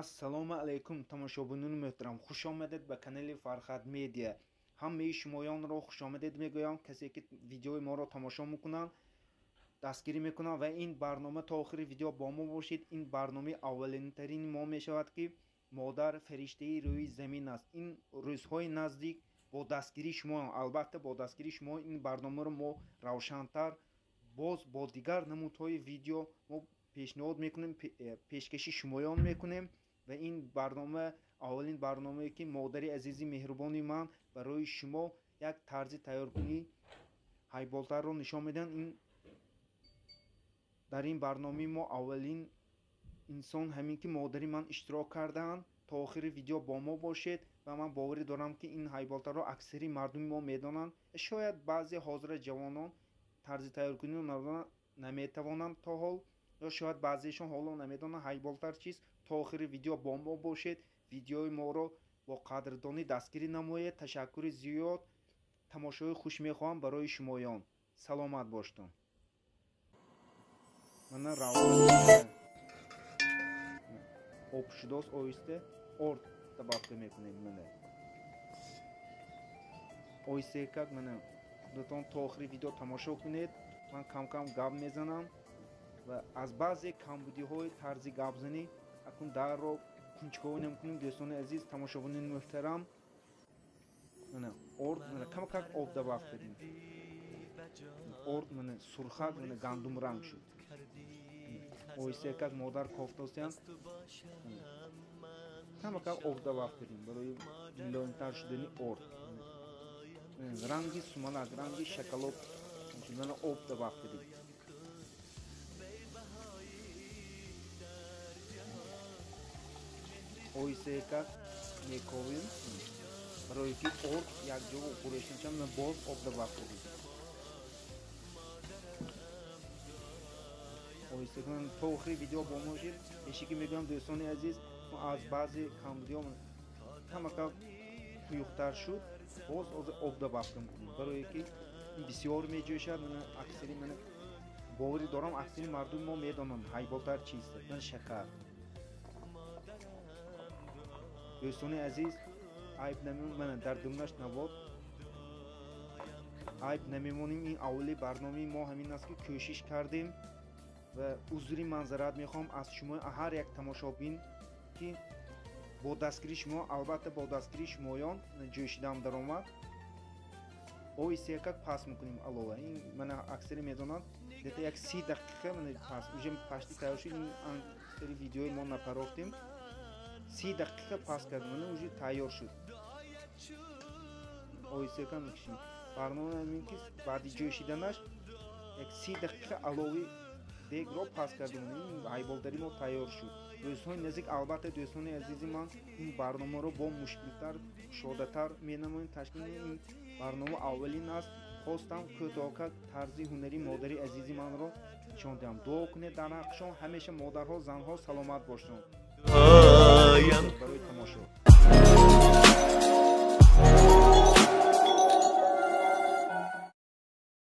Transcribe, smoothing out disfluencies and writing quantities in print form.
Ассалому алайкум, тамошобинони муҳтарам, хуш омадед ба канали Фархад Медиа. Ҳамаи шумоёнро хуш омадед мегӯям. Касе ки видеои моро тамошо мекунанд, дастгирӣ мекунанд ва ин барнома то охири видео бо мо бошед. Ин барномаи аввалинтарини мо мешавад, ки модар фариштаи рӯи замин аст. Ин рӯзҳои наздик бо дастгирии шумо, албатта бо дастгирии шумо ин барномаро мо равшантар боз бо дигар намудҳои видео мо пешниҳод мекунем, пешкаши шумоён мекунем. Ва ин барнома аввалин барномае ки модари азизи меҳрубони ман барои шумо як тарзи тайёркунии ҳайболтарро нишон медиҳанд. Ин дар ин барномаи мо аввалин инсон ҳамин ки модари ман иштирок кардаанд. То охири видео бо мо бошед ва ман боварӣ дорам, ки ин ҳайболтарро аксари мардуми мо медонанд. Шояд баъзе ҳозира ҷавонон тарзи тайёркуниро наметавонанд то ҳол, ё шояд баъзеашон ҳоло намедонанд ҳайболтар чист. То охири видео бо мо бошед, видеои моро бо қадрдонӣ дастгирӣ намоед. Ташаккури зиёд, тамошои хуш мехоҳам барои шумоён. Саломат боштон. Мана равон об шудост, оҳиста орд добавка мекунем. Мана оҳиста как мана худатон то охири видео тамошо кунед. Ман кам-кам гап мезанам ва аз баъзе камбудиҳои тарзи гапзанӣ акун дарро кунҷковӣ намекунем. Дӯстони азиз, тамошобинони муҳтарам, мана орд, мана камакак об добав кардем. Орд мана сурхак, мана гандумранг шуд. Оҳиста как модар кофтосиянд, камакак об добав кардем барои мулоимтар шудани орд. Ранги сумалак, ранги шоколад, мана об добав кардем. Оҳиста как мековем барое ки орд якҷо хӯреш нашавад. Боз об добав кардем. Оҳиста то охири видео бо мо бошед. Пеше ки мегӯям, дӯстони азиз, аз баъзе камбудиҳо камакак туюқтар шуд, боз ҳозир об добав мекунем барое ки бисёр меҷӯшад. Мана аксари, мана боварӣ дорам, аксари мардуми мо медонанд ҳайболтар чист. Мана шакар. Дӯстони азиз, айб намемонем, мана дар думнаш навод айб намемонем. Ин аввали барномаи мо ҳамин аст, ки кӯшиш кардем ва узри манзарат мехоҳам аз шумо, ҳар як тамошобин, ки бо дастгирии шумо, албатта бо дастгирии шумоён ҷӯшидам даромад. Оҳиста как пас мекунем алова. Ин мана аксари медонанд, где-то як 30 дақиқа мана пас уже почти тайёр шуд. Ин аксари видеои мо напарофтем, 30 дақиқа пас кардем, мана уже тайёр шуд. Оҳиста как мекушем. Барнома ҳамин ки баъди ҷӯшиданаш як 30 дақиқа алови дегро пас кардем, ин ҳайболдари мо тайёр шуд. Рӯзҳои наздик, албатта, дӯстони азизи ман, ин барномаро бо мушкилтар, кушодатар менамоем ташкил. Ин барнома аввалин аст, хостам кӯтоҳак тарзи ҳунари модари азизи манро нишон диҳам. Дуо кунед дар ҳаққшон, ҳамеша модарҳо, занҳо саломат бошанд. Барои тамошо.